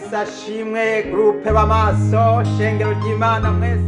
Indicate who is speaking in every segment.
Speaker 1: Yesu ashimwe. Groupe b'amaso, shengero ry'Imana mwese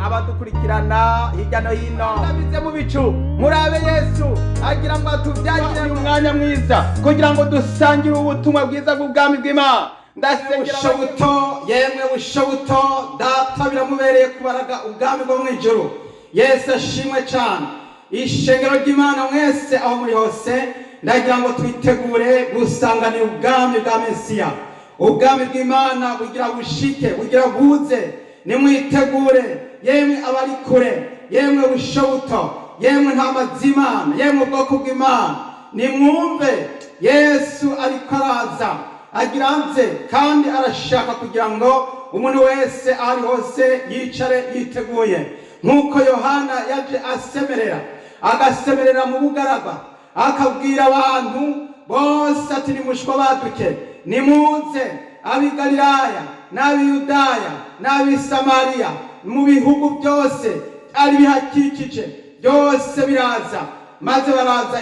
Speaker 1: abadukurikirana hirya no hino, ndabize mu bicu murabe Yesu agira ngo atubyagire uyu mwanya mwiza kugira ngo dusangire ubutumwa bwiza bw'ubwami bw'Imana. Ndasengera busho, yemwe busho buto, data biramubereye kubaraga ubwami bwo mu ijuru. Yesu ashimwe cyane. Ishengero ry'Imana mwese aho muri hose, ndagira ngo twitegure gusanganira ubwami bwa Mesiya. Ubwami bw'Imana bugira bushike, bugira buze. Nimwitegure, yemwe abari kure, yemwe busho buto, yemwe ntama z'Imana, yemwe ubwoko bw'Imana, nimwumve Yesu ariko araza, agira nze, kandi arashaka kugira ngo umuntu wese aho ari hose yicare yiteguye, nk'uko Yohana yaje asemerera, agasemerera mu bugaragwa, akabwira abantu bose ati: "Nimushwa baduke, nimuze ab'i Galilaya n'ab'i Yudaya n'ab'i Samariya, mu bihugu byose ari bihakikije byose." Biraza maze baraza,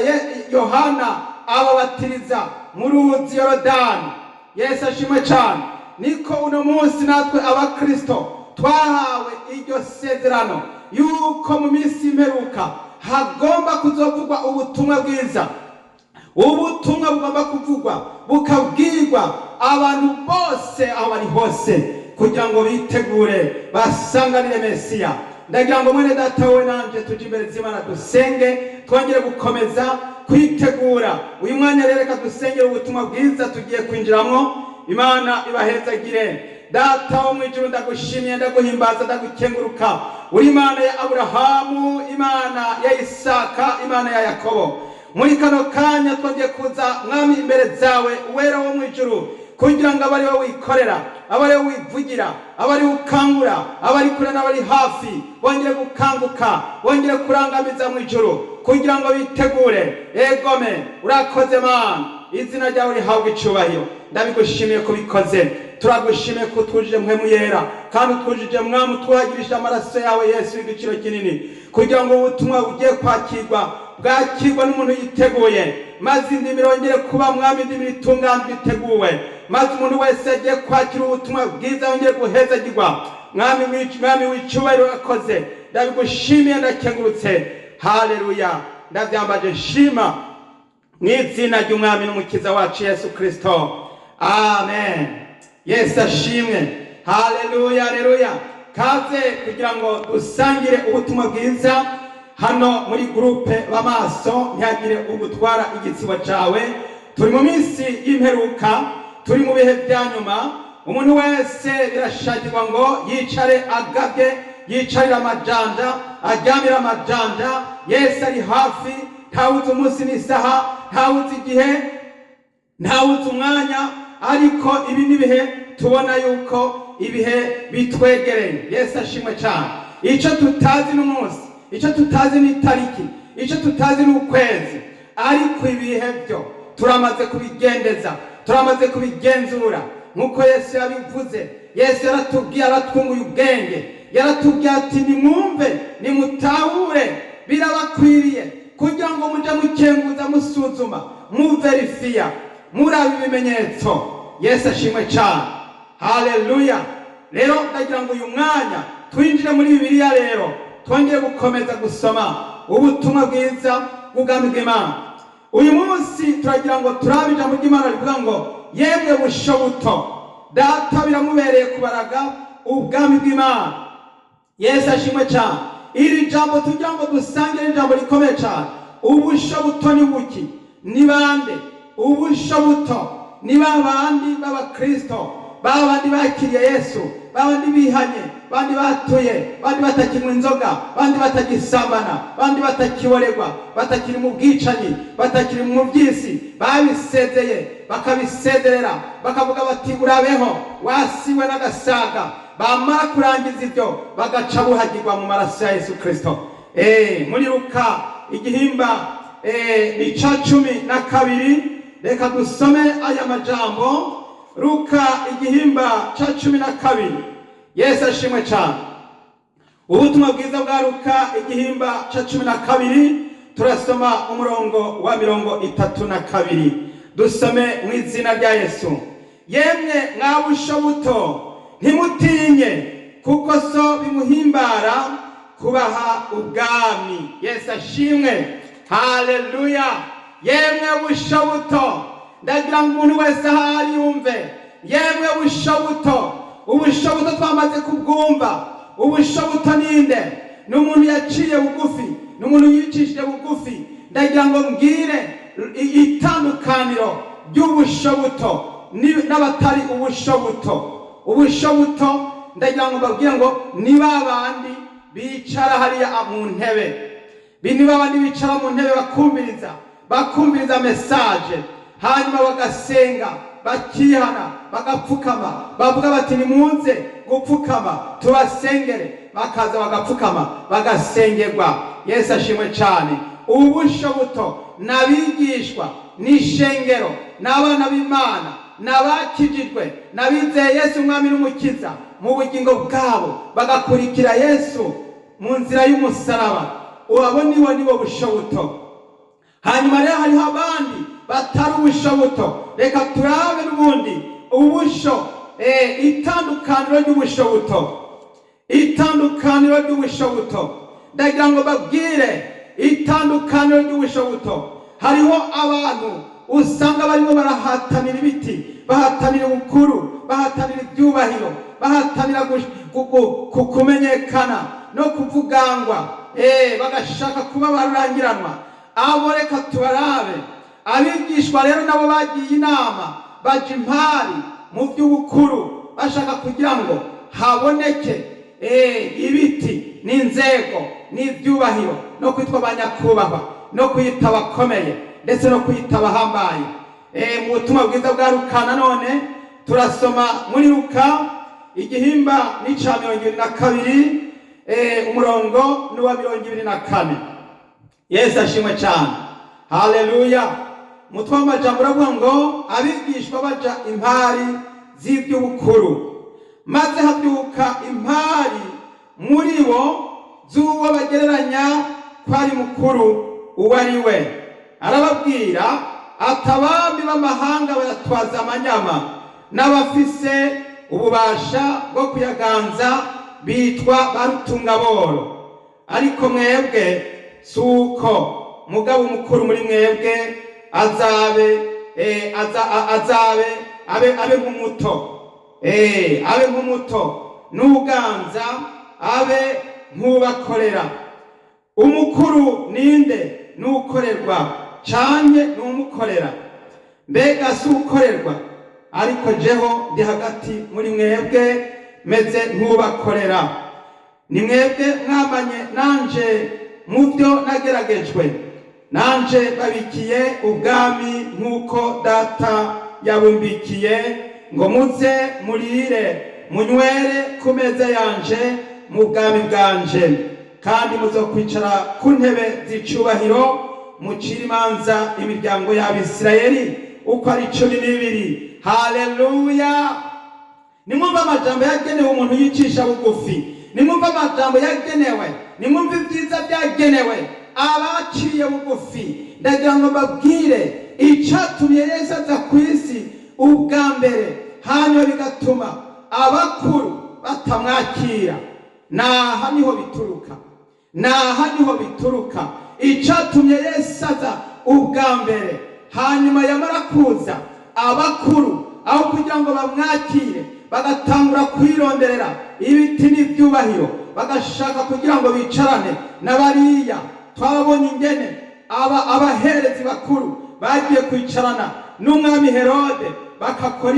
Speaker 1: Yohana ababatiriza mu ruzi Yorodani. Yesu ashimwe cyane. Niko uno munsi natwe abakristo twahawe iryo sezerano yuko mu minsi y'imperuka hagomba kuzovugwa ubutumwa bwiza. Ubutumwa bugomba kuvugwa, bukabwirwa abantu bose aho bari hose, kugira ngo bitegure basanganire Mesiya. Ndagira ngo mwene data, wowe nanje, tuje imbere z'Imana, dusenge, twongere gukomeza kwitegura. Uyu mwanya rero reka dusengere ubutumwa bwiza tugiye kwinjiramo. Imana ibahezagire. Data wo mu ijuru, ndagushimiye, ndaguhimbaza, ndagukenguruka. Uri Imana ya Aburahamu, Imana ya Isaka, Imana ya Yakobo. Muri kano kanya twongeye kuza, Mwami, imbere zawe, Uwera wo mu ijuru, kugira ngo abe ari wowe wikorera, abe ari wowe wivugira, abe ari ukangura abari kure n'abari hafi, bongere gukanguka, bongere kurangamiza mu ijuru kugira ngo bitegure. Egome, urakoze Mana, izina ryawe rihabwa icubahiro. Ndabigushimiye ko bikoze. Turagushimiye ko utwujije Mpwemu Yera, kandi utwujije, Mwami, utwuhagirisha amaraso yawe Yesu y'igiciro kinini, kugira ngo ubutumwa bugiye kwakirwa bwakirwa n'umuntu yiteguye, maze indimi irongere kuba, Mwami, indimi itunganijwe, iteguwe, maze umuntu wese agiye kwakira ubutumwa bwiza yongere guhezagirwa. Mwami, Mwami w'icyubahiro, urakoze, ndabigushimiye, ndakengurutse. Haleluya. Ndabyambaje nshima mu izina ry'Umwami n'Umukiza wacu Yesu Kristo, amen. Yesu ashimwe. Haleluya, haleluya. Kaze kugira ngo dusangire ubutumwa bwiza hano muri groupe b'amaso. Ntihagire ugutwara igitsibo cawe. Turi mu minsi y'imperuka, turi mu bihe bya nyuma. Umuntu wese birashakirwa ngo yicare agabye, yicarire amajanja, aryamire amajanja. Yesu ari hafi. Ntawuzi umunsi n'isaha, ntawuzi igihe, ntawuzi umwanya, ariko ibi ni ibihe tubona yuko ibihe bitwegereye. Yesu ashimwe cyane. Icyo tutazi n'umunsi, icyo tutazi n'itariki, icyo tutazi n'ukwezi, ariko ibihe byo turamaze kubigendeza, turamaze kubigenzura nk'uko Yesu yabivuze. Yesu yaratubwiye, aratwunguye ubwenge, yaratubwiye ati: "Nimwumve, nimutahure, birabakwiriye kugira ngo mujye mukenguza, musuzuma, muverifiya, muraba ibimenyetso." Yesu ashimwe cyane. Haleluya. Rero ndagira ngo uyu mwanya twinjire muri Bibiliya rero, twongere gukomeza gusoma ubutumwa bwiza bw'ubwami bw'Imana. Uyu munsi turagira ngo turabe ijambo ry'Imana rivuga ngo: "Yemwe busho buto, data biramubereye kubaraga ubwami bw'Imana." Yesu ashimwe cyane. Iri jambo tugira ngo dusangire ijambo rikomeye cyane. Ubusho buto ni buki? Ni bande? Ubusho buto ni ba bandi b'abakristo, ba bandi bakiriye Yesu, ba bandi bihanye, bandi batuye, bandi batakinywa inzoga, bandi batagisambana, bandi batakiborerwa, batakiri mu bwicanyi, batakiri mu by'isi, babisezeye, bakabisezerera, bakavuga bati: "Urabeho wasiwe n'agasaga." Bamara kurangiza ibyo, bagaca buhagirwa mu maraso ya Yesu Kristo. Muri Luka igihimba ni ca 12, reka dusome aya majambo. Luka igihimba ca 12. Yesu ashimwe cyane. Ubutumwa bwiza bwa Luka igihimba ca 12, turasoma umurongo wa 32. Dusome mu izina rya Yesu. Yemwe mwabusho buto, ntimutinye, kuko so bimuhimbara kubaha ubwami. Yesu ashimwe, haleluya. Yemwe busho buto, ndagira ngo umuntu wese ahari yumve. Yemwe busho buto, ubusho buto twamaze kubwumva. Ubusho buto ninde? Ni umuntu yaciye bugufi, ni umuntu yicishije bugufi. Ndagira ngo mbwire itandukaniro ry'ubusho buto n'abatari ubusho buto. Ubusho buto ndagira ngo mbabwire ngo ni babandi bicara hariya mu ntebe, ni babandi bicara mu ntebe bakumviriza message, hanyuma bagasenga, bakihana, bagapfukama, bavuga bati nimuze gupfukama tubasengere, bakaza bagapfukama bagasengerwa. Yesu ashimwe cyane. Ubusho buto n'abigishwa n'ishengero n'abana b'Imana n'abakijijwe n'abizeye Yesu umwami n'umukiza mu bugingo bwabo, bagakurikira Yesu mu nzira y'umusaraba. Abo nibo busho buto. Hanyuma rero hariho abandi batari ubusho buto. Reka turabe n'ubundi ubusho, itandukaniro ry'ubusho buto, itandukaniro ry'ubusho buto. Ndagira ngo babwire itandukaniro ry'ubusho buto. Hariho abantu usanga barimo barahatanira ibiti, bahatanira ubukuru, bahatanira ibyubahiro, bahatanira kumenyekana no kuvugangwa, bagashaka kuba barurangiranwa. Abo reka tubarabe. Abigishwa rero nabo bagiye inama, baja impari mu by'ubukuru, bashaka kugira ngo haboneke ibiti n'inzego n'ibyubahiro no kwitwa abanyakubahwa no kwita abakomeye ndetse no kwita abahambaye. Mu butumwa bwiza bwa Luka nanone turasoma muri Luka igihimba n'ica 22, umurongo n'uwa 24. Yesu ashimwe cyane, haleluya. Umutwe w'amajambo uravuga ngo abigishwa baja impari z'iby'ubukuru, maze habyuka impari muri bo z'uwo bagereranya ko ari mukuru uwo ari we. Arababwira ati abami b'amahanga bayatwaza amanyama, n'abafise ububasha bwo kuyaganza bitwa barutungaboro. Ariko mwebwe si uko, mugabo umukuru muri mwebwe azabe abe nk'umuto, abe nk'umuto, n'uganza abe nk'ubakorera. Umukuru ninde? N'ukorerwa canke n'umukorera? Mbega si ukorerwa? Ariko jeho ndi hagati muri mwebwe meze nk'ubakorera. Ni mwebwe mwamanye nanje mu byo nageragejwe, nanje babikiye ubwami nk'uko data yabumbikiye, ngo muze murire munywere ku meza yanje mu bwami bwanje, kandi muzokwicara ku ntebe z'icubahiro mucire imanza imiryango y'Abisirayeli uko ari 12. Haleluya. Nimwumva amajambo yagenewe umuntu yicisha bugufi, nimwumva amajambo yagenewe, nimwumva ibyiza byagenewe abaciye bugufi. Ndagira ngo mbabwire icatumye Yesu aza ku isi ubwa mbere, hanyuma bigatuma abakuru batamwakira. Naha niho bituruka, naha niho bituruka. Icatumye Yesu aza ubwa mbere, hanyuma yamara kuza abakuru aho kugira ngo bamwakire bagatangura kwironderera ibiti n'ibyubahiro, bagashaka kugira ngo bicarane n'abariya. Twabonye ingene abaherezi bakuru bagiye kwicarana n'umwami Herode, bagakora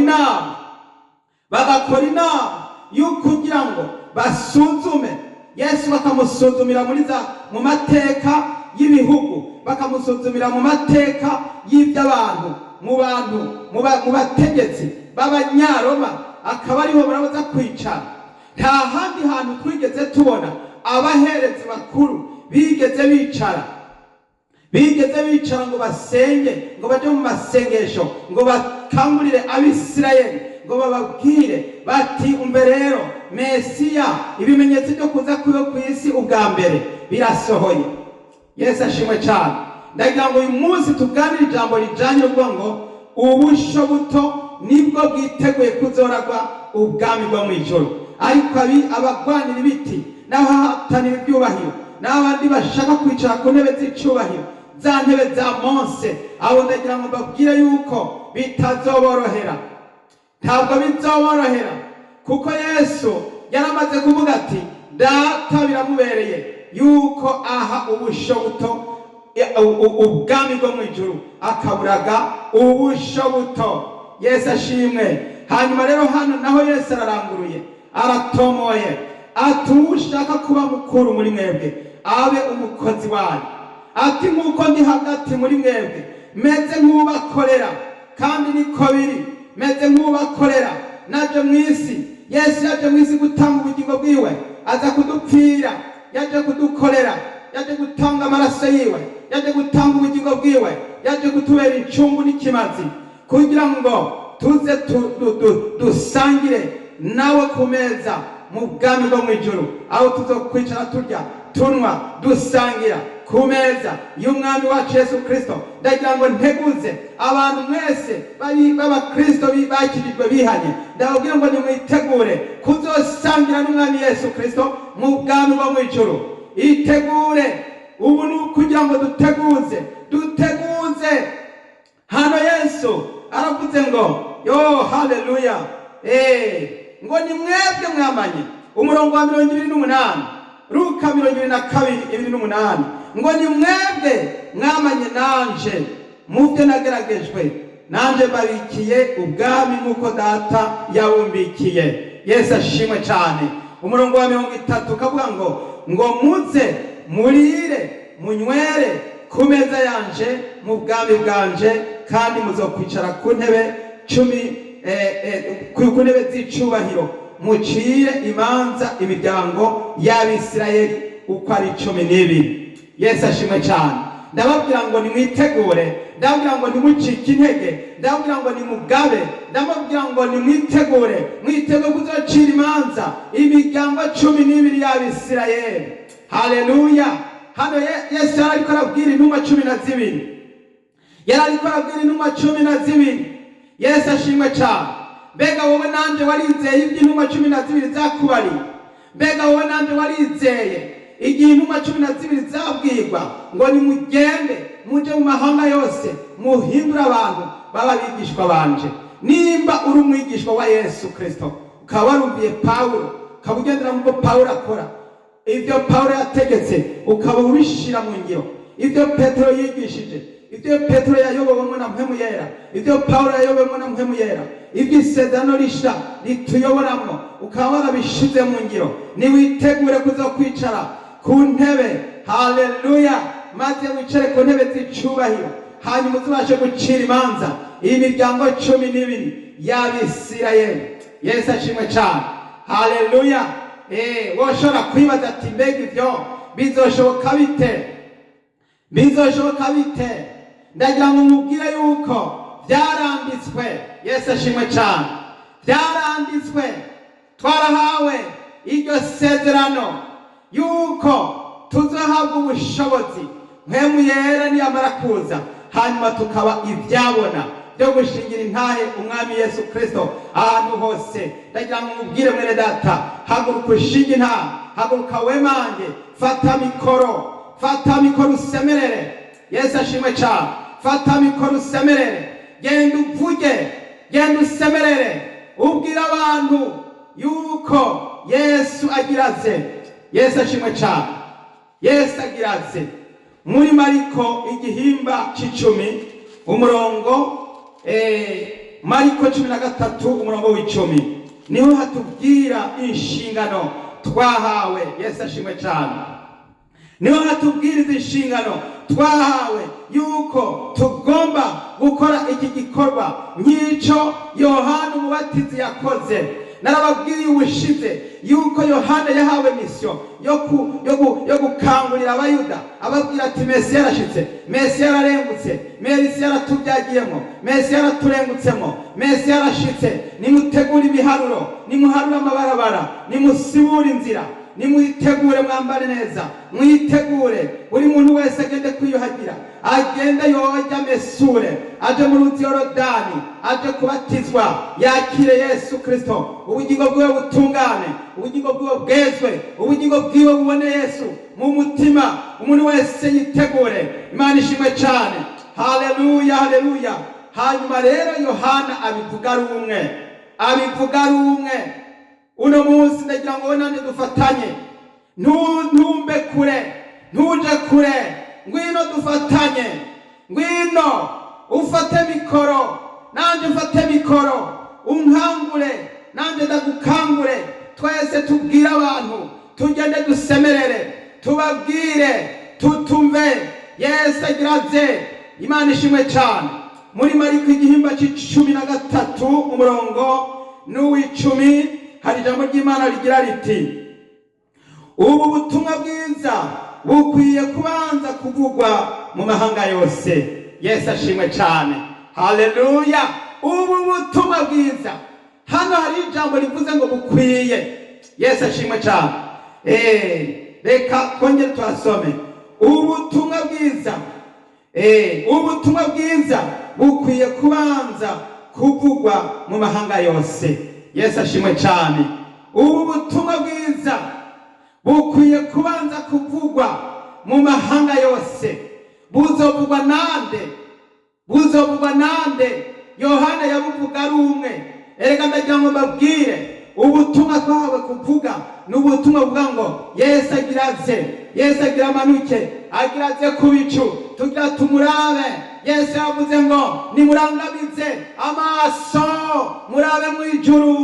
Speaker 1: inama yo kugira ngo basuzume Yesu, bakamusuzumira mu mateka y'ibihugu, bakamusuzumira mu mateka y'iby'abantu, mu bantu, mu bategetsi b'abanyaroma, akaba ariho barabaza kwicara. Nta handi hantu twigeze tubona abaherezi bakuru bigeze bicara ngo basenge, ngo baje mu masengesho, ngo bakangurire Abisirayeli, ngo bababwire bati umve rero Mesiya, ibimenyetso byo kuza kwiwe ku isi ubwa mbere birasohoye. Yesu ashimwe cyane. Ndagira ngo uyu munsi tuganire ijambo rijanye n'ukuvuga ngo ubusho buto nibwo bwiteguye kuzoragwa ubwami bwo mu ijuru. Ariko abagwanira ibiti n'abahatanira ibyubahiro n'abandi bashaka kwicara ku ntebe z'icubahiro, za ntebe za Mose, abo ndagira ngo mbabwire yuko bitazoborohera. Ntabwo bizoborohera, kuko Yesu yaramaze kuvuga ati Data biramubereye yuko aha ubushobuto ubwami bwo mu ijuru akaburaga ubushobuto. Yesu ashimwe. Hanyuma rero hano naho Yesu araranguruye, aratomoye, ati ushaka kuba mukuru muri mwebwe abe umukozi wanyu. Ati nk'uko ndi hagati muri mwebwe meze nk'ubakorera, kandi niko biri, meze nk'ubakorera. Naje mu isi, Yesu yaje mu isi gutanga ubugingo bwiwe, aza kudupfira, yaje kudukorera, yaje gutanga amaraso yiwe, yaje gutanga ubugingo bwiwe, yaje kutubera incungu n'ikimazi, kugira ngo tuze dusangire nawe ku meza mu bwami bwo mu ijuru, aho tuzokwicara turya, tunywa, dusangira ku meza y'umwami wacu Yesu Kristo. Ndagira ngo nteguze abantu mwese b'abakristo bakijijwe bihanye, ndababwira ngo nimwitegure kuzosangira n'umwami Yesu Kristo mu bwami bwo mu ijuru. Itegure ubu ni ukugira ngo duteguze, duteguze. Hano Yesu aravuze ngo yo haleluya, ngo ni mwebwe mwamanye. Umurongo wa 28, Luka 22:28, ngo ni mwebwe mwamanye nanje mu byo nageragejwe, nanje mbabikiye ubwami nk'uko Data yabumbikiye. Yesu ashimwe cyane. Umurongo wa 30 ukavuga ngo muze murire munywere ku meza yanje mu bwami bwanje, kandi muzokwicara ku ntebe 10, ku ntebe z'icubahiro, mucire imanza imiryango y'Abisirayeli uko ari 12. Yesu ashimwe cyane. Ndababwira ngo nimwitegure, ndababwira ngo nimucike intege, ndababwira ngo nimugabe, ndababwira ngo nimwitegure, mwitegure kuzocira imanza imiryango 12 y'Abisirayeli. Haleluya. Hano Yesu yari ariko arabwira intumwa 12, yari ariko arabwira intumwa 12. Yesu ashimwe cyane. Mbega wowe nanje warizeye iby'intumwa 12 zakubariye? Mbega wowe nanje warizeye igihe intumwa 12 zabwirwa ngo nimugende muje mu mahanga yose muhindure abantu baba abigishwa banje? Nimba uri umwigishwa wa Yesu Kristo, ukaba warumviye Pawulo, ukaba ugendera mu byo Pawulo akora, ibyo Pawulo yategetse ukaba ubishira mu ngiro, ibyo Petero yigishije, ibyo Petero yayobowemo na Mpwemu Yera, ibyo Pawulo yayobowemo na Mpwemu Yera, ibyo isezerano risha rituyoboramo ukaba warabishize mu ngiro, niwitegure kuzokwicara ku ntebe. Haleluya. Maze wicare ku ntebe z'icubahiro, hanyuma uzabashe gucira imanza imiryango 12 y'Abisirayeli. Yesu ashimwe cyane. Haleluya. Woshobora kwibaza ati mbega ibyo bizoshoboka bite? Bizoshoboka bite? Ndagira ngo mubwire yuko byaranditswe. Yesu ashimwe cyane. Byaranditswe, twarahawe iryo sezerano yuko tuzohabwa ubushobozi Mpwemu Yera niyamara kuza, hanyuma tukaba ibyabona byo gushingira intahe umwami Yesu Kristo ahantu hose. Ndagira ngo mubwire mwene Data, haguruka ushinge intahe, haguruka wemange, fata mikoro, fata mikoro usemerere. Yesu ashimwe cyane. Fata mikoro usemerere, genda uvuge, genda usemerere, ubwira abantu yuko Yesu agiraze. Yesu ashimwe cyane. Yesu agiraze. Muri Mariko igihimba c'icumi, umurongo Mariko 13 umurongo w'icumi, niho hatubwira inshingano twahawe. Yesu ashimwe cyane. Niho hatubwira izi nshingano twahawe yuko tugomba gukora iki gikorwa nk'icyo Yohana Umubatizi yakoze. Narababwiye ubushize yuko Yohana yahawe misiyo yo gukangurira Abayuda, ababwira ati Mesiya yarashitse, Mesiya yararengutse, Mesiya yaratubyagiyemo, Mesiya yaraturengutsemo, Mesiya yarashitse. Nimutegure ibiharuro, nimuharure amabarabara, nimusibure inzira, Nimwitegure, mwambare neza, mwitegure. Buri muntu wese agende kwiyuhagira, agende yoge, amesure, aje mu ruzi Yorodani, aje kubatizwa, yakire Yesu Kristo, ubugingo bwiwe butungane, ubugingo bwiwe bwezwe, ubugingo bwiwe bubone Yesu mu mutima. Umuntu wese yitegure. Imana ishimwe cyane. Haleluya, haleluya. Hanyuma rero Yohana abivuga ari umwe, abivuga ari umwe. Uno munsi ndagira ngo wowe nanjye dufatanye. Ntumbe kure, ntuje kure, ngwino dufatanye. Ngwino ufate mikoro, nanjye ufate mikoro, unkangure nanjye ndagukangure. Twese tubwire abantu, tugende dusemerere, tubabwire tutumve Yesu agira aze. Imana ishimwe cyane. Muri Mariko igihimba c'13, umurongo n'uw'icumi, hari ijambo ry'Imana rigira riti: "Ubu butumwa bwiza bukwiye kubanza kuvugwa mu mahanga yose." Yesu ashimwe cyane. Haleluya. Ubu butumwa bwiza, hano hari ijambo rivuze ngo bukwiye. Yesu ashimwe cyane. Reka twongere tuhasome. Ubutumwa bwiza, ubutumwa bwiza bukwiye kubanza kuvugwa mu mahanga yose. Yesu ashimwe cyane. Ubu butumwa bwiza bukwiye kubanza kuvugwa mu mahanga yose. Buzovugwa nande? Buzovugwa nande? Yohana yabuvuga ari umwe. Erega ndagira ngo mbabwire, ubutumwa twahawe kuvuga ni ubutumwa buvuga ngo Yesu agira aze, Yesu agira amanuke, agira aze ku bicu, tugira tumurabe. Yesu yavuze ngo nimurangamize amaso murabe mu ijuru,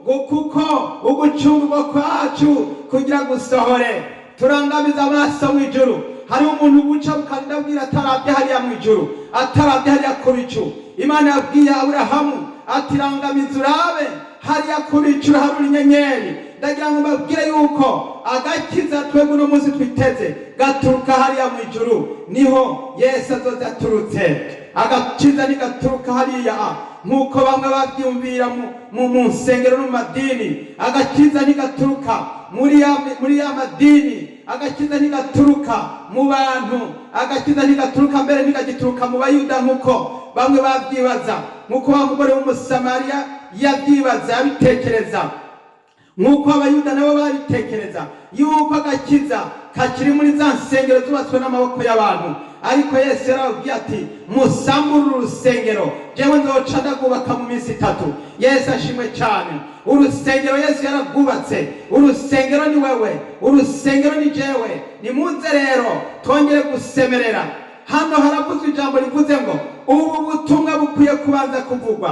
Speaker 1: ngo kuko ugucungurwa kwacu kugira gusohore. Turangamize amaso mu ijuru. Hariho umuntu buca bukandabwira atarabye hariya mu ijuru, atarabye hariya ku bicu. Imana yabwiye Aburahamu ati: "Rangamiza urabe hariya ku bicu, uraharura inyenyeri." Ndagira ngo mbabwire yuko agakiza twebwe uno munsi twiteze gaturuka hariya mu ijuru, niho Yesu azoza aturutse. Agakiza ntigaturuka hariya nk'uko bamwe babyumvira mu nsengero no mu madini. Agakiza ntigaturuka muri ya madini. Agakiza ntigaturuka mu bantu. Agakiza ntigaturuka, mbere ntigagituruka mu Bayuda nk'uko bamwe babyibaza, nk'uko wa mugore w'Umusamariya yabyibaza, yabitekereza, nk'uko Abayuda nabo babitekereza yuko agakiza kakiri muri za nsengero zubatswe n'amaboko y'abantu. Ariko Yesu yarababwiye ati: "Musambure uru rusengero, jewe nzoca ndagubaka mu minsi 3." Yesu ashimwe cyane. Urusengero Yesu yararwubatse. Urusengero ni wewe, urusengero ni jewe. Nimuze rero twongere gusemerera. Hano haravuzwe ijambo rivuze ngo ubu butumwa bukwiye kubanza kuvugwa.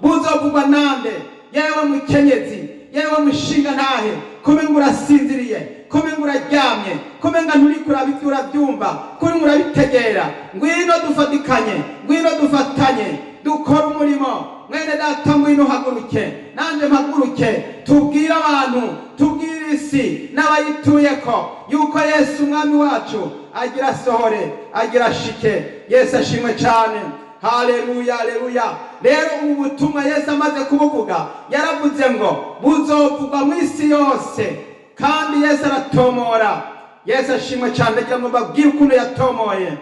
Speaker 1: Buzovugwa nande? Yewe mukenyezi, yewe mushinga ntahe, kumenga urasinziriye, kumenga uraryamye, kumenga nturi kuraba ibyo urabyumva, kumenga urabitegera, ngwino dufatikanye, ngwino dufatanye dukore umurimo. Mwene data, ngwino uhaguruke, nanjye mpaguruke, tubwire abantu, tubwire isi n'abayituyeko yuko Yesu umwami wacu agira asohore, agira ashike. Yesu ashimwe cyane. Haleluya, haleluya. Rero ubu butumwa Yesu amaze kubuvuga, yaravuze ngo buzovugwa mu isi yose. Kandi Yesu aratomora. Yesu ashimwe cyane. Ndagira ngo mbabwire ukuntu yatomoye.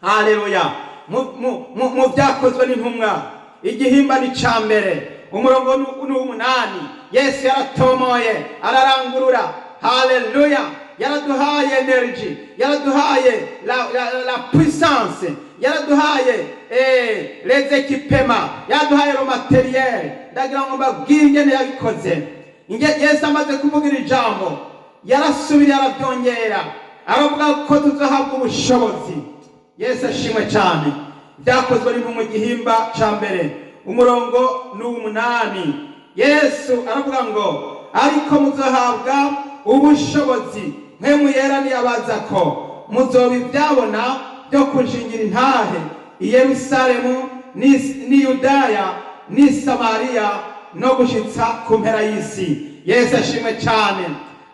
Speaker 1: Haleluya. Mu Byakozwe n'Intumwa igihimba ni ca mbere, umurongo ni uw'umunani, Yesu yaratomoye, ararangurura. Haleluya. Yaraduhaye energy, yaraduhaye la puissance, yaraduhaye les équipements, yaraduhaye le matériel. Ndagira ngo mbabwire ingene yabikoze. Yesu amaze kuvuga iri jambo, yarasubiriye arabyongera, aravuga ko tuzahabwa ubushobozi. Yesu ashimwe cyane. Byakozwe n'Intumwa igihimba ca mbere, umurongo ni uw'umunani, Yesu aravuga ngo: "Ariko muzohabwa ubushobozi Mpwemu Yera niyabaza ko, muzoba ibyabona byo kunshingira intahe i Yerusalemu n'i Yudaya n'i Samariya no gushitsa ku mpera y'isi." Yesu ashimwe cyane.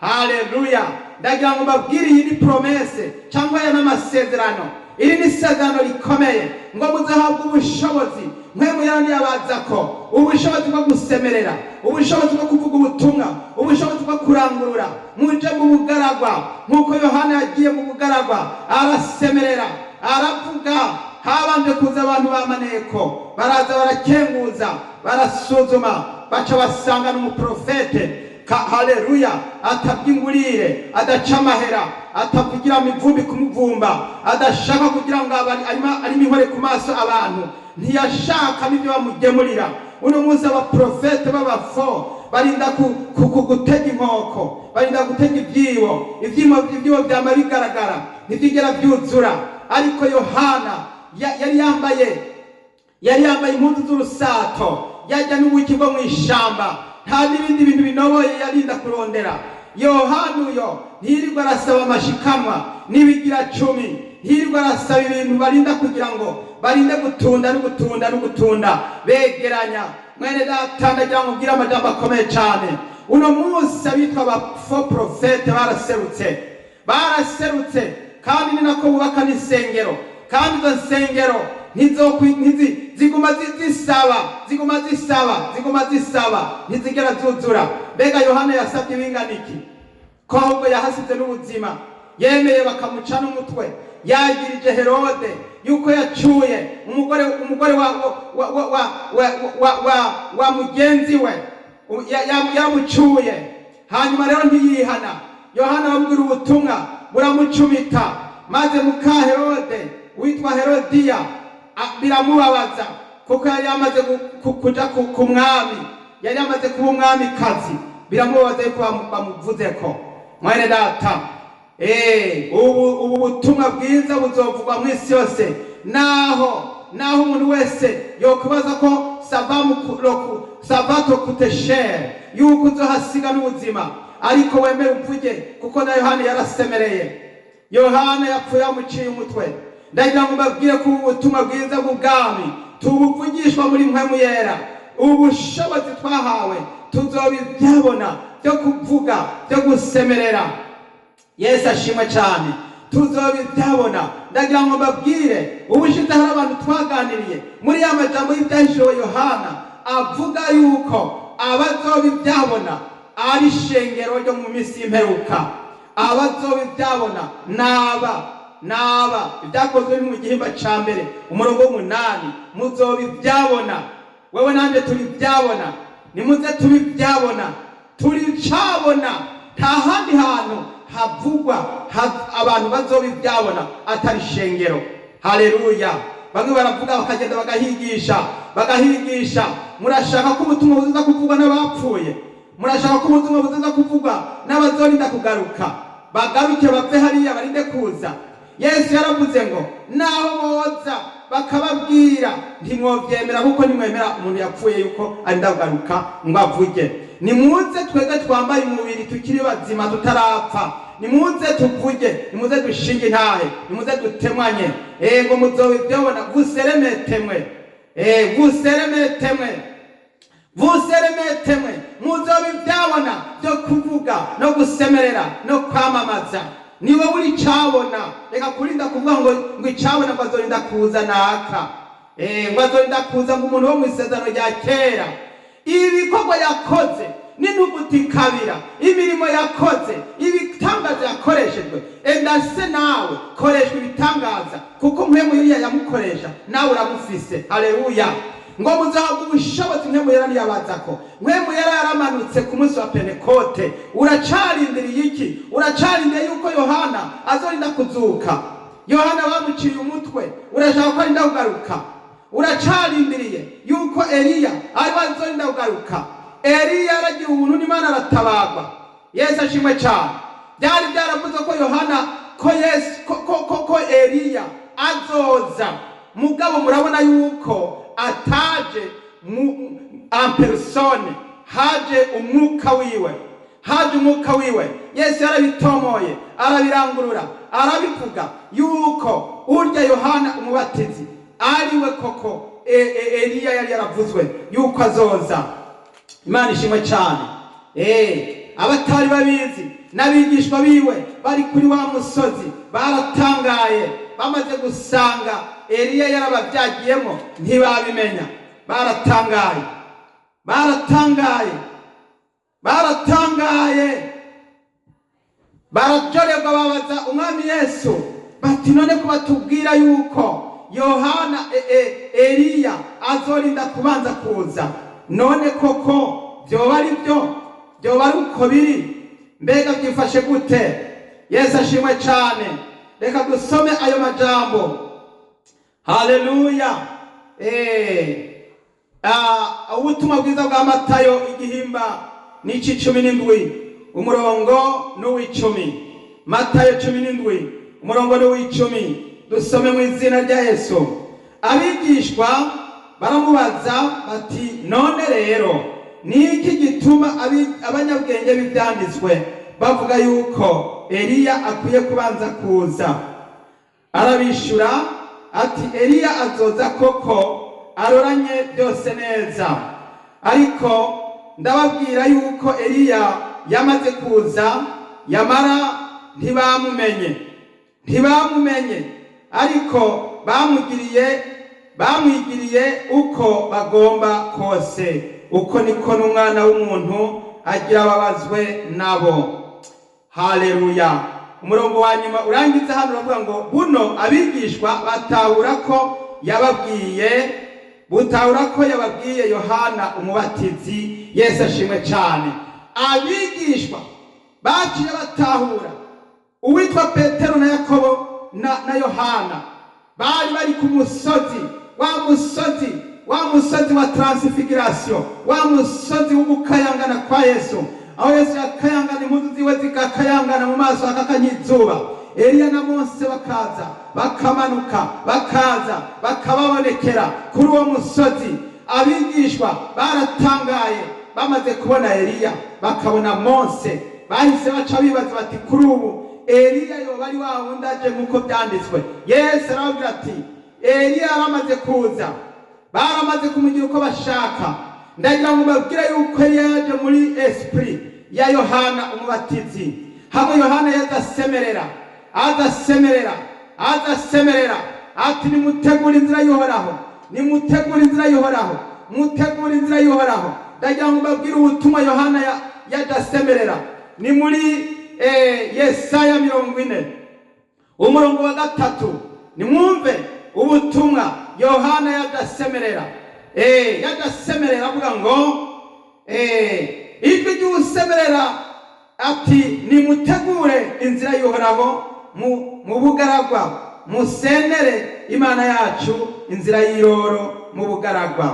Speaker 1: Haleluya. Ndagira ngo mbabwire, iyi ni promesse cyangwa aya n'amasezerano. Iri ni isezerano rikomeye, ngo muzahabwe ubushobozi. Mwe muyandiyabaza ko ubushobozi bwo gusemerera, ubushobozi bwo kuvuga ubutumwa, ubushobozi bwo kurangurura. Muje mu bugaragwa nk'uko Yohana yagiye mu bugaragwa, arasemerera, aravuga. Habanje kuza abantu ba maneko, baraza barakenguza, barasuzuma, baca basanga n'umuprofete. Haleluya! Atabwa ingurire, adaca amahera, atavugira imivumbi kumuvumba, adashaka kugira ngo arimo inkore ku maso abantu, ntiyashaka n'ibyo bamugemurira. Uno munsi abaprofete b'abafo barinda gutega inkoko, barinda gutega ibyibo, ibyibo byama bigaragara, ntibyigera byuzura. Ariko Yohana yari yambaye impuzu z'urusato, yajya n'ubuki bwo mu ishamba, nta n'ibindi bintu binoboye yarinda kurondera. Yohana uyo ntiyirirwa arasaba amashikanwa n'ibigira 10, ntiyirirwa arasaba ibintu barinda kugira ngo barinde gutunda no gutunda no gutunda begeranya. Mwene data, ndagira ngo mbwire amajambo akomeye cyane. Uno munsi abitwa abafo profete baraserutse, baraserutse, kandi ni nako bubaka n'insengero, kandi izo nsengero ziguma zisaba, ziguma zisaba, ziguma zisaba, ntizigera zuzura. Mbega Yohana yasabye ibingana iki? Ko ahubwo yahasize n'ubuzima, yemeye bakamuca n'umutwe. Yagirije Herode yuko yacuye umugore wa mugenzi we, yamucuye. Hanyuma rero ntiyihana. Yohana ababwira ubutumwa buramucumita, maze muka Herode witwa Herodiya biramubabaza, kuko yari yamaze kuja ku mwami, yari yamaze kuba umwamikazi. Biramubabaza yuko bamuvuzeko. Mwene data, ubu butumwa bwiza buzovugwa mu isi yose, naho umuntu wese yokubaza ko savato kuteshere, yuko uzohasiga n'ubuzima, ariko wemere uvuge, kuko na Yohana yarasemereye. Yohana yapfuye amuciye umutwe. Ndagira ngo mbabwire ko ubutumwa bwiza bw'ubwami tubuvugishwa muri mpwemu yera. Ubushobozi twahawe tuzobibyabona byo kuvuga, byo gusemerera. Yesu ashimwe cyane. Tuzobibyabona. Ndagira ngo mbabwire, ubushize hari abantu twaganiriye muri ya majambo y'ibyahishuwe Yohana avuga yuko abazobibyabona ari ishengero ryo mu minsi y'imperuka. Abazobibyabona naba ibyakozwe mu gihimba ca mbere umurongo w'8, muzobibyabona. Wewe nanje turibyabona, nimuze tubibyabona, turicabona. Nta handi hantu havugwa abantu bazobibyabona atari ishengero. Haleluya! Bamwe baravuga bakagenda bagahigisha, bagahigisha. Murashaka ko ubutumwa buzaza kuvugwa n'abapfuye? Murashaka ko ubutumwa buzaza kuvugwa n'abazorinda kugaruka? Bagaruke bave hariya barinde kuza. Yesu yaravuze ngo naho boza bakababwira ntimwovyemera, kuko nimwemera umuntu yapfuye yuko arinda kugaruka ngo avuge. Nimuze twebwe twambaye umubiri tukiri bazima tutarapfa, nimuze tuvuge, nimuze dushinge intahe, nimuze dutemanye. Ego muzobibyabona, vuseremetemwe, vuseremetemwe, vuseremetemwe, muzobibyabona byo kuvuga no gusemerera no kwamamaza. Niwe uri cabona. Reka kurinda kuvuga ngo icabona ngo azorinda kuza naka, ngo azorinda kuza ngo umuntu wo mu isezerano rya kera. Ibikorwa yakoze n'intuguti kabira, imirimo yakoze, ibitangaza yakoreshejwe. Enda se nawe koreshwa ibitangaza, kuko mpwemu yuriya yamukoresha nawe uramufise. Haleluya! Ngo muzahabwe ubushobozi. Mpwemu yera ntiyabazako, mpwemu yera yaramanutse ku munsi wa Pentekote. Uracarindiriye iki? Uracarindiriye yuko Yohana azorinda kuzuka? Yohana bamuciye umutwe, urashaka ko arinda kugaruka? Uracarindiriye yuko Eliya ari azorinda kugaruka? Eliya yaragiye ubuntu n'Imana aratabagwa. Yesu ashimwe cyane. Byari byaravuze ko Yohana, ko Yesu, ko Eliya azoza, mugabo murabona yuko ataje en personne, haje umwuka wiwe, haje umwuka wiwe. Yesu yarabitomoye, arabirangurura, arabivuga yuko urya Yohana umubatizi ariwe koko Eliya yari yaravuzwe yuko azoza. Imana ishimwe cyane. Abatari babizi n'abigishwa biwe bari kuri wa musozi baratangaye. Bamaze gusanga Eliya yarabavyagiyemo ntibabimenya, baratangaye, baratangaye, baratangaye, barajorerwa. Babaza Umwami Yesu bati: "None ko batubwira yuko Yohana Eliya azorinda kubanza kuza, none koko vyoba ari byo? Vyoba ari uko biri? Mbega byifashe gute?" Yesu ashimwe cane. Reka dusome ayo majambo. Haleluya. Ubutumwa bwiza bwa Matayo, igihimba n'ic'icumi n'indwi, umurongo n'uw'icumi. Matayo 17, umurongo n'uw'icumi. Dusome mu izina rya Yesu. Abigishwa baramubaza bati: "None rero ni iki gituma abanyabwenge b'ivyanditswe bavuga yuko Eliya akwiye kubanza kuza?" Arabishura ati: "Eliya azoza koko aroranye byose neza, ariko ndababwira yuko Eliya yamaze kuza, yamara ntibamumenye, ntibamumenye, ariko bamwigiriye uko bagomba kose. Uko niko n'Umwana w'umuntu agira babazwe nabo." Haleluya. Umurongo wa nyuma urangiza hano uravuga ngo: "Buno abigishwa batahura ko yababwiye, butahura ko yababwiye Yohana Umubatizi." Yesu ashimwe cyane. Abigishwa baciye batahura. Uwitwa Petero na Yakobo na Yohana bari ku musozi, wa musozi wa Transfiguration, wa musozi w'ugukayangana kwa Yesu, aho Yesu yakayangana, impuzu ziwe zigakayangana, mu maso hakakanya izuba. Eliya na Mose bakaza, bakamanuka, bakaza bakababonekera kuri uwo musozi. Abigishwa baratangaye. Bamaze kubona Eliya, bakabona Mose, bahise baca bibaza bati: "Kuri ubu Eliya yoba ari wa wundi aje nk'uko byanditswe?" Yesu arababwira ati: "Eliya yaramaze kuza, baramaze kumugira uko bashaka." Ndagira ngo mbabwire yuko Eliya yaje muri esprit ya Yohana Umubatizi, hamwe Yohana yazasemerera, azasemerera, azasemerera ati: "Nimutegure inzira y'Uhoraho, nimutegure inzira y'Uhoraho, mutegure inzira y'Uhoraho." Ndagira ngo mbabwire ubutumwa Yohana yajasemerera. Ni muri Yesaya 40, umurongo wa 3. Nimwumve ubutumwa Yohana yajasemerera. Yajasemerera avuga ngo: "Ijwi ry'usemerera ati: Nimutegure inzira y'Uhoraho mu bugaragwa, musenere Imana yacu inzira y'iroro mu bugaragwa.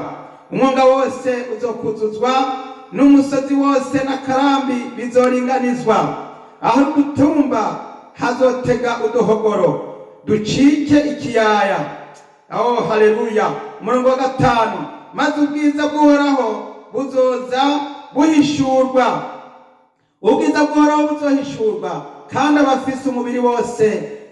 Speaker 1: Umwonga wose uzokuzuzwa, n'umusozi wose n'akarambi bizoringanizwa. Aho udutumba hazotega uduhogoro, ducike ikiyaya." Oh, haleluya. Umurongo wa 5: "Maze ubwiza bw'Uhoraho buzoza buhishurwa, ubwiza bw'Uhoraho buzohishurwa, kandi abafise umubiri bose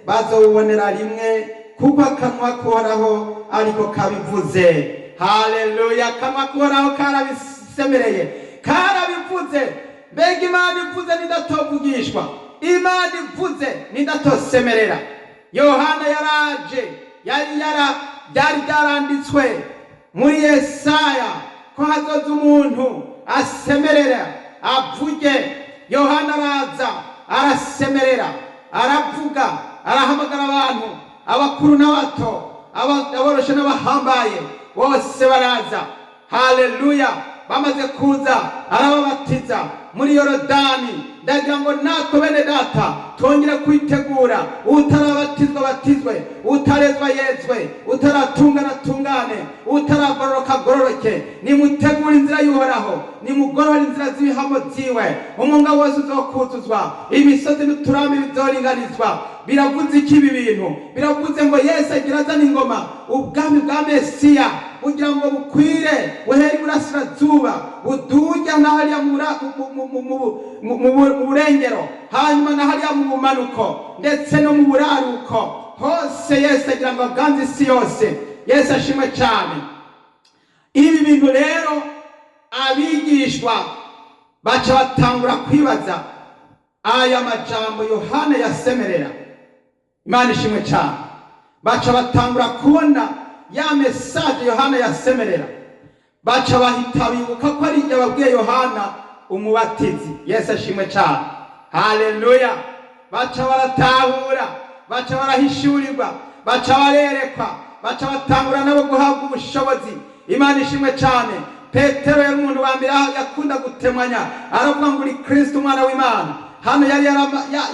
Speaker 1: bazowubonera rimwe, kuko akanwa k'Uhoraho ariko kabivuze." Haleluya. Akanwa k'Uhoraho karabisemereye, karabivuze. Mbega Imana ivuze, nindatovugishwa? Imana ivuze, nindatosemerera? Yohana yaraje, yari yara byari byaranditswe muri Yesaya ko hazoza umuntu asemerera, avuge. Yohana araza, arasemerera, aravuga, arahamagara abantu, abakuru n'abato, aboroshe n'abahambaye, bose baraza. Haleluya. Bamaze kuza, arababatiza muri Yorodani. Ndagira ngo natwe, bene data, twongere kwitegura. Utarabatizwa batizwe, utarezwa yezwe, utaratungana tungane, utaragororoka agororoke. Nimutegure inzira y'Uhoraho, nimugorore inzira z'ibihamo byiwe. Umwonga wose uzokuzuzwa, imisozi n'uturami bizoringanizwa. Biravuze iki ibi bintu? Biravuze ngo Yesu agira azana ingoma, ubwami bwa Mesiya, kugira ngo bukwire, buhere iburasirazuba, buduge na hariya mu burengero, hanyuma na hariya mu bumanuko, ndetse no mu buraruko hose. Yesu agira ngo aganze isi yose. Yesu ashimwe cyane. Ibi bintu rero abigishwa baca batangura kwibaza aya majambo Yohana yasemerera. Imana ishimwe cyane. Baca batangura kubona ya message Yohana yasemerera, baca bahita bibuka ko ari yababwiye Yohana umubatizi. Yesu ashimwe cyane, haleluya. Baca baratahura, baca barahishurirwa, baca barerekwa, baca batangura nabo guhabwa ubushobozi. Imana ishimwe cyane. Petero yari umuntu wa mbere yakunda gutemanya, aravuga ngo uri Kristo umwana w'Imana. Hano yari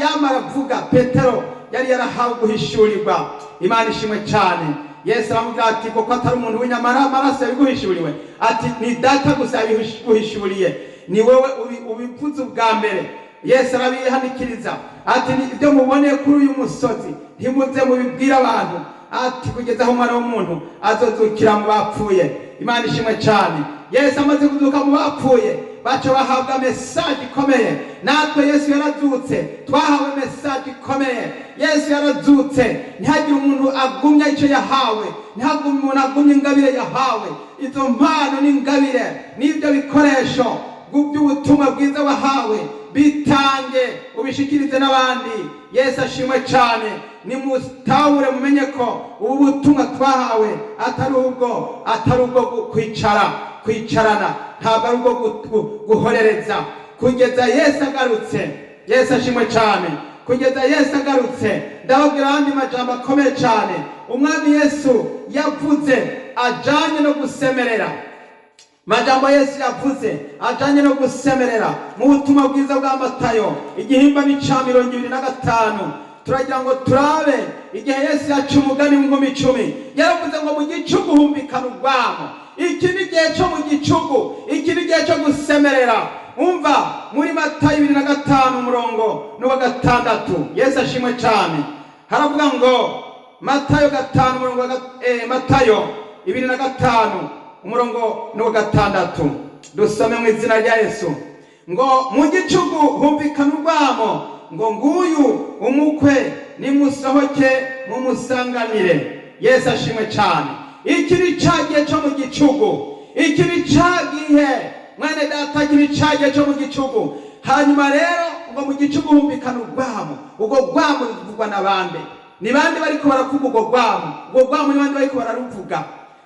Speaker 1: yamara kuvuga, Petero yari yarahawe guhishurirwa. Imana ishimwe cyane. Yesu aramubwira ati kuko atari umuntu w'inyama n'amaraso yabiguhishuriwe, ati ni data gusa yabiguhishuriye, ni wowe ubivuze ubwa mbere. Yesu arabihanikiriza ati ibyo muboneye kuri uyu musozi ntimuze mubibwire abantu, ati kugeza aho umwana w'umuntu azozukira mu bapfuye. Imana ishimwe cyane. Yesu amaze kuzuka mu bapfuye, baca bahabwa message ikomeye. Natwe Yesu yarazutse, twahawe message ikomeye. Yesu yarazutse, ntihagire umuntu agumya icyo yahawe, ntihagire umuntu agumya ingabire yahawe. Izo mpano n'ingabire n'ibyo bikoresho by'ubutumwa bwiza wahawe, bitange ubishikirize n'abandi. Yesu ashimwe cyane. Nimutahure mumenye ko ubu butumwa twahawe atari ubwo kwicarana, ntabwo ari ubwo guhorereza kugeza Yesu agarutse. Yesu ashimwe cyane. Kugeza Yesu agarutse. Ndababwira andi majambo akomeye cyane umwami Yesu yavuze ajanye no gusemerera. Majambo Yesu yavuze ajanye no gusemerera mu butumwa bwiza bwa Matayo igihimba n'ica 25, turagira ngo turabe igihe Yesu yaca umugani w'inkumi 10, yaravuze ngo mu gicugu humvikana urwamo. Iki ni igihe cyo mu gicugu, iki ni igihe cyo gusemerera. Umva muri Matayo 25 umurongo n'uwa 6. Yesu ashimwe cyane. Haravuga ngo Matayo 5 umurongo wa Matayo 25 umurongo n'uwa 6, dusome mu izina rya Yesu. Ngo mu gicugu humvikana urwamo, ngo nguyu umukwe, nimusohoke mumusanganire. Yesu ashimwe cyane. Iki ni cya gihe cyo mu gicugu, iki ni cya gihe mwene data, iki ni cya gihe cyo mu gicugu. Hanyuma rero ngo mu gicugu humvikana urwamo. Ubwo rwamo ruvugwa na bande? Ni bande bariko baravuga ubwo rwamo? Ubwo rwamo ni bande bariko bararuvuga?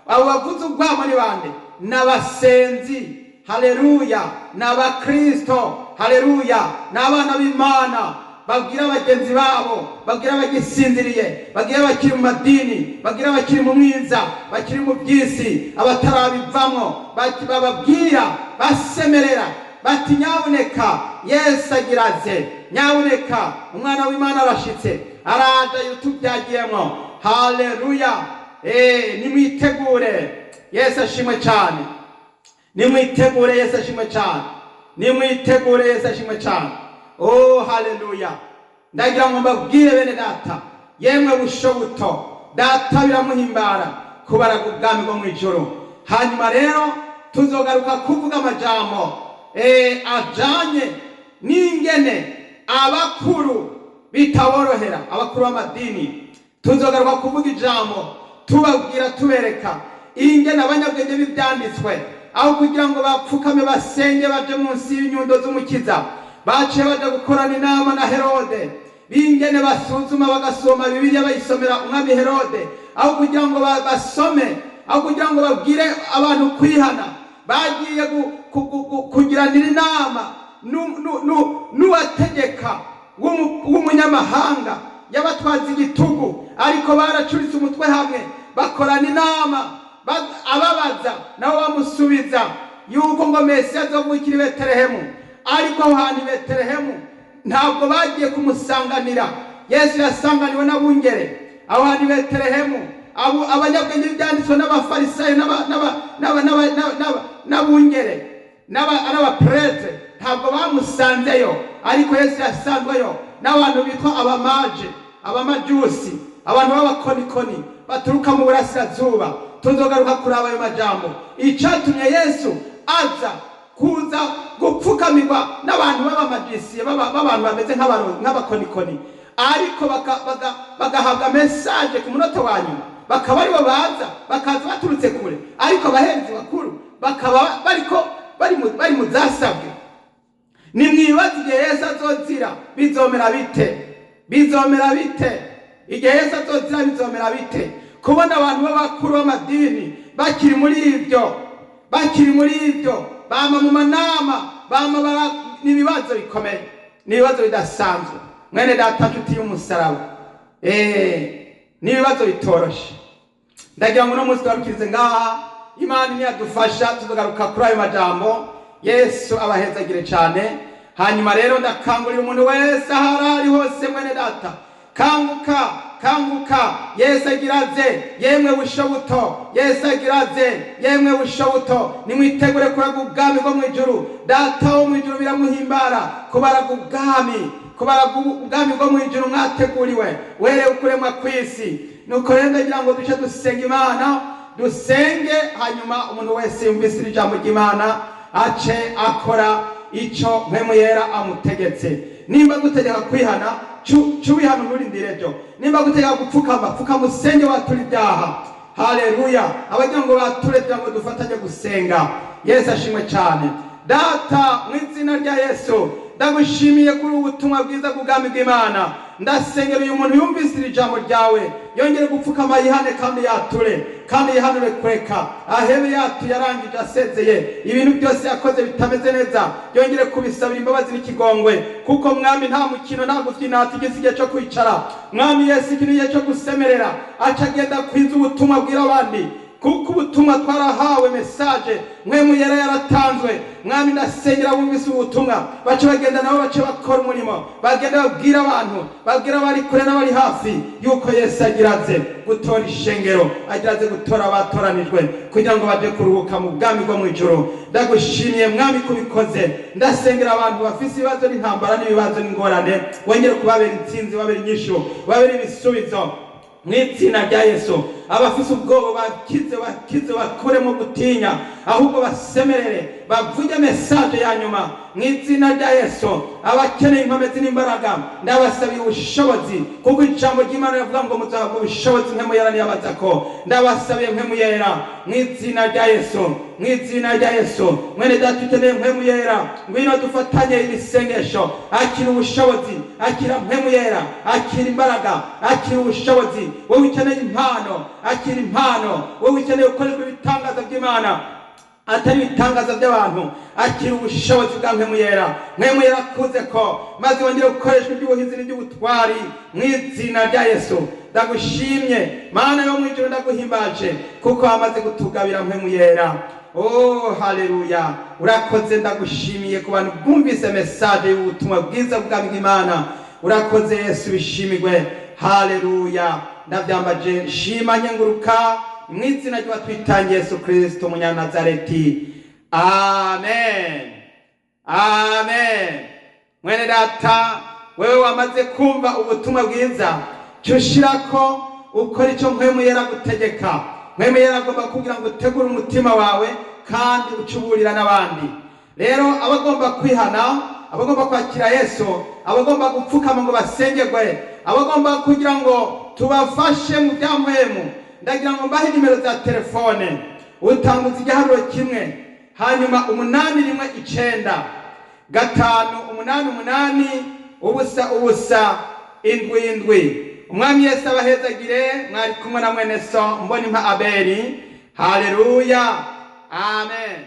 Speaker 1: Abo bavuze urwamo ni bande? N'abasenzi, haleluya, n'abakristo, haleluya, n'abana b'Imana babwira bagenzi babo, babwira abagisinziriye, babwira abakiri mu madini, babwira abakiri mu mwiza, bakiri mu by'isi, abatarabivamo, bababwira basemerera bati nyabuneka Yesu agiraze, nyabuneka umwana w'Imana arashitse, araje yutubyagiyemo. Haleluya. Nimwitegure. Yesu ashimwe cyane. Nimwitegure. Yesu ashimwe cyane. Nimwitegure. Yesu ashimwe cyane. Oh haleluya. Ndagira ngo mbabwire bene data, yemwe busho buto, data biramuhimbara kubaraga ubwami bwo mu ijuru. Hanyuma rero tuzogaruka kuvuga amajambo ajanye n'ingene abakuru bitaborohera, abakuru b'amadini. Tuzogaruka kuvuga ijambo tubabwira tubereka ingene abanyabwenge b'ibyanditswe aho kugira ngo bapfukame basenge baje munsi y'inyundo z'umukiza, baciye baja gukorana inama na Herode, bingene basuzuma bagasoma Bibiliya bayisomera umwami Herode. Aho kugira ngo basome, aho kugira ngo babwire abantu kwihana, bagiye kugiranira inama n'uwategeka w'umunyamahanga yabatwaza igitugu, ariko baracuritse umutwe hamwe bakorana inama, ababaza nabo bamusubiza yuko ngo Mesiya azovukira i Betelehemu. Ariko aho hantu i Betelehemu ntabwo bagiye kumusanganira. Yesu yasanganiwe n'abungere aho hantu i Betelehemu. Abanyabwenge b'ibyanditswe n'abafarisayo n'abungere n'abaprêtre ntabwo bamusanzeyo, ariko Yesu yasanzweyo n'abantu bitwa abamaje, abamajusi, abantu b'abakonikoni baturuka mu burasirazuba. Tuzogaruka kuraba ayo majambo, icatumye Yesu aza kuza gupfukamirwa n'abantu b'abamajisi, b'abantu bameze nk'abakonikoni, ariko bagahabwa message ku munota wa nyuma, bakaba aribo baza, bakaza baturutse kure, ariko abaherezi bakuru bakaba bariko bari mu zasabwe. Nimwibaze igihe Yesu azozira, bizomera bite? Bizomera bite? Igihe Yesu azozira bizomera bite? Kubona abantu b'abakuru b'amadini bakiri muri ibyo, bakiri muri ibyo, bama mu manama, bama bara, n'ibibazo bikomeye, n'ibibazo bidasanzwe. Mwene data nshuti y'umusaraba, n'ibibazo bitoroshe. Ndagira ngo uno munsi tugarukirize ngaha. Imana niyadufasha tuzogaruka kuri ayo majambo. Yesu abahezagire cyane. Hanyuma rero ndakangurira umuntu wese aho ari hose, mwene data, kanguka, kanguka. Yesu agiraze, yemwe busho buto. Yesu agiraze, yemwe busho buto. Nimwitegure kuraga ubwami bwo mw'ijuru. Data wo mw'ijuru biramuhimbara kubaraga ubwami, kubaraga ubwami bwo mw'ijuru mwateguriwe uhereye ukuremwa kw'isi. Nuko rero ndagira ngo duce dusenga Imana, dusenge, hanyuma umuntu wese yumvise iri jambo ry'Imana ace akora ico Mpwemu Yera amutegetse. Nimba gutegeka kwihana, cu wihana nturindire ejo. Nimba gutegeka gupfukama, pfukama usenge wature ibyaha. Haleluya. Abagira ngo bature kugira ngo dufatanye gusenga. Yesu ashimwe cyane. Data, mu izina rya Yesu, ndagushimiye kuri ubu butumwa bwiza bw'ubwami bw'Imana. Ndasengera uyu muntu yumvise iri jambo ryawe, yongere gupfukama yihane kandi yature, kandi yihanure kureka ahebe yatuye yarangije asezeye ibintu byose yakoze bitameze neza, yongere kubisabira imbabazi n'ikigongwe. Kuko mwami nta mukino, nta gufyina, tugeze igihe cyo kwicara. Mwami Yesu, iki ni igihe cyo gusemerera, aca agenda kwiza ubutumwa bwira abandi, kuko ubutumwa twarahawe, message Mpwemu Yera yaratanzwe. Mwami, ndasengera bumvise ubutumwa bace bagenda nabo, bace bakora umurimo, bagenda babwira abantu, babwira abari kure n'abari hafi yuko Yesu agiraze gutora ishengero, agiraze gutora abatoranijwe kugira ngo baje kuruhuka mu bwami bwo mw'ijuru. Ndagushimiye mwami kubikoze. Ndasengera abantu bafise ibibazo n'intambara n'ibibazo n'ingorane, wongere kubabera intsinzi, babera inyishu, babera ibisubizo mu izina rya Yesu. Abafise ubwoba bakize, bakize, bakuremo gutinya, ahubwo basemerere, bavuge message ya nyuma mu izina rya Yesu. Abakeneye inkomezi n'imbaraga, ndabasabiye ubushobozi, kuko ijambo ry'Imana rivuga ngo muzahabwa ubushobozi Mpwemu Yera niyabaza ko. Ndabasabiye Mpwemu Yera mu izina rya Yesu, mu izina rya Yesu. Mwene data ukeneye Mpwemu Yera, ngwino dufatanye iri sengesho. Akira ubushobozi, akira Mpwemu Yera, akira imbaraga, akira ubushobozi. Wowe ukeneye impano, akira impano. Wowe ukeneye gukorerwa ibitangaza by'Imana atari ibitangaza by'abantu, akira ubushobozi bwa Mpwemu Yera. Mpwemu Yera akuze ko maze wongere gukoreshwa iby'ubuhinzi n'iby'ubutwari mu izina rya Yesu. Ndagushimye Mana yo mw'ijuru, ndaguhimbaje kuko wamaze gutugabira Mpwemu Yera. Oh, haleluya, urakoze. Ndagushimiye ku bantu bumvise message y'ubutumwa bwiza bw'ubwami bw'Imana. Urakoze Yesu, bishimirwe. Haleluya. Ndabyambaje nshima nyenguruka mu izina ry'uwatwitangiye Yesu Kristo umunyanazareti. Amen, amen. Mwene data, wewe wamaze kumva ubutumwa bwiza, cyo ushirako ukora icyo Mpwemu Yera gutegeka. Mpwemu Yera agomba kugira ngo utegure umutima wawe kandi ucuburira n'abandi. Rero abagomba kwihana, abagomba kwakira Yesu, abagomba gupfukama ngo basengerwe, abagomba kugira ngo tubafashe mu bya mpwemu, ndagira ngo mbahe nimero za telefone. Utanguza igiharuro 1, hanyuma 8 1 9 5 8 8 0 0 7 7. Umwami Yesu abahezagire. Mwari kumwe na mwene so Mbonimpa Abeli. Haleluya, amen.